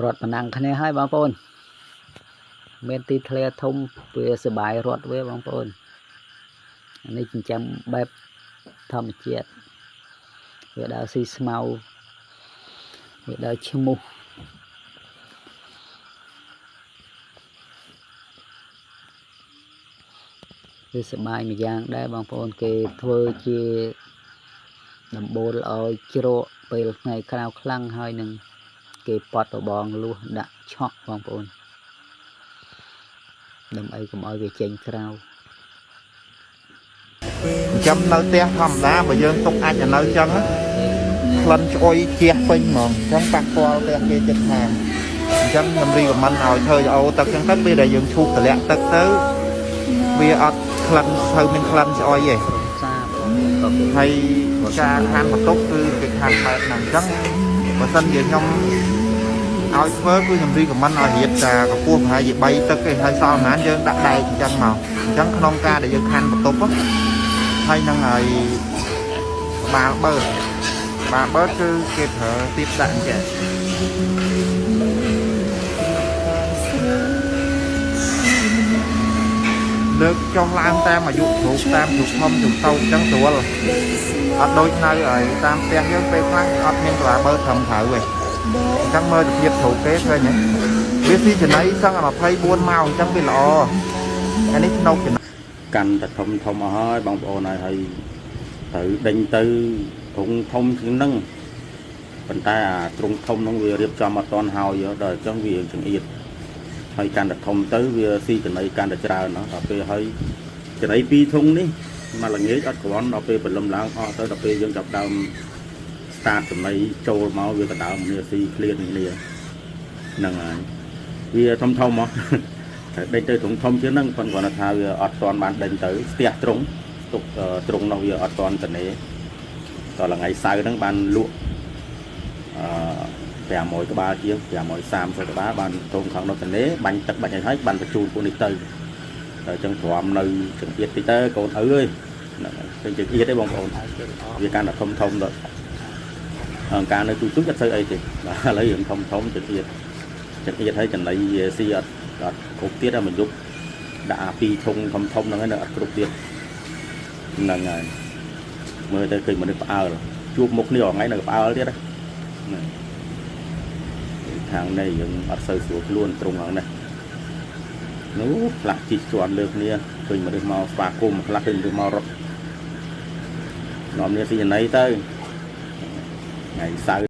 រត់ប្រណាំងគ្នាហើយបងប្អូនមានទីធ្លាធំវាសบายរត់វាបងប្អូនអានេះចិញ្ចឹមបែបធម្មជាតិវាដើរស៊ីស្មៅវាដើរឈ្មោះវាសบายមួយយ៉ាងដែរបងប្អូនគេធ្វើជាដំបូលឲ្យជ្រកពេលថ្ងៃក្រៅខ្លាំងហើយនឹងគេប៉ត់របងលួសដាក់ឆក់បងប្អូនដើម្បីកុំឲ្យវាចេញក្រៅ ចិញ្ចឹមនៅផ្ទះធម្មតាបើយើងទុកអាចឲ្យនៅចឹងណាក្លិនឆ្អុយជះពេញហ្មងអញ្ចឹងប៉ះពាល់ផ្ទះគេចិត្តខាងអញ្ចឹងខ្ញុំrecommend ឲ្យធ្វើអូទឹកចឹងទៅពេលដែលយើងឈូសតម្លាក់ទឹកទៅវាអត់ក្លិនសូវមានក្លិនស្អុយទេ សាបងប្អូនក៏គេ ហើយការខានបន្ទប់គឺគេខានបែបហ្នឹងអញ្ចឹងបើសិនជាខ្ញុំឲ្យធ្វើគឺខ្ញុំ recommend ឲ្យរៀបតាកម្ពស់ប្រហែលជា3ទឹកទេហើយសល់ប្រហែលយើងដាក់ដែកអញ្ចឹងមកអញ្ចឹងក្នុងការដែលយើងខានបន្ទប់ហ្នឹងហើយនឹងឲ្យក្បាលបឺតក្បាលបឺតគឺគេប្រើទៀបដាក់អញ្ចឹងលើកចុះឡើងតាមអាយុជ្រូកតាមជ្រូកធំជ្រូកតូចអញ្ចឹងស្រួលអត់ដូចនៅឲ្យតាមផ្ទះយើងពេលខ្លះអត់មានក្បាលបឺតត្រឹមត្រូវទេអញ្ចឹងមើលសភាពជ្រូកគេឃើញទេវាស៊ីចំណីសឹងតែ24ម៉ោងអញ្ចឹងវាល្អអានេះឆ្នោកចំណី កាន់តែធំធំអស់ហើយបងប្អូនហើយហើយត្រូវដេញទៅទ្រុងធំជាងហ្នឹងប៉ុន្តែអាទ្រុងធំហ្នឹងវារៀបចំអត់ទាន់ហើយដល់អញ្ចឹងវាចង្អៀតហើយកាន់តែធំទៅវាស៊ីចំណីកាន់តែច្រើនណាស់ដល់ពេលហើយចំណីពីរធុងនេះមកល្ងាចអត់គ្រាន់ដល់ពេលព្រលឹមឡើងអស់ទៅដល់ពេលយើងចាប់ដើម start ចំណីចូលមកវាកដើមគ្នាស៊ីឃ្លានគ្នាហ្នឹងហើយវាធំធំមក ត្រូវដេញទៅទ្រុងធំជាងហ្នឹងប៉ុន្តែគ្រាន់តែថាវាអត់ទាន់បានដេញទៅស្ទះទ្រុងទុកទ្រុងនោះវាអត់ទាន់តនេតដល់ថ្ងៃសៅរ៍ហ្នឹងបានលក់អឺ500ក្បាលជាង530ក្បាលបានទ្រុងខាងនោះតនេបាញ់ទឹកបាញ់អីហើយបានបញ្ជូនពួកនេះទៅតែអញ្ចឹងទ្រាំនៅចង្អៀតតិចទៅកូនឪអើយហ្នឹងហើយឃើញចង្អៀតទេបងប្អូន ហើយគេល្អ វាកាន់តែធំធំទៅអង្គការនៅទូទូចអត់សូវអីទេបាទឥឡូវរឿងធំធំចង្អៀតចង្អៀតហើយចំណីស៊ីអត់អត់គ្រប់ទៀតហើយមួយយប់ដាក់អាពីរធុងធំធំហ្នឹងហើយនៅអត់គ្រប់ទៀតហ្នឹងហើយមើលទៅឃើញមនុស្សផ្អើលជួបមុខគ្នារាល់ថ្ងៃនៅផ្អើលទៀតហ្នឹងខាងនេះយើងអត់សូវស្រួលខ្លួនត្រង់ខាងនេះនោះខ្លះជីកជាន់លើគ្នាឃើញមនុស្សមកស្វាគមន៍ខ្លះឃើញមនុស្សមករត់នាំគ្នាស៊ីចំណីទៅថ្ងៃសៅរ៍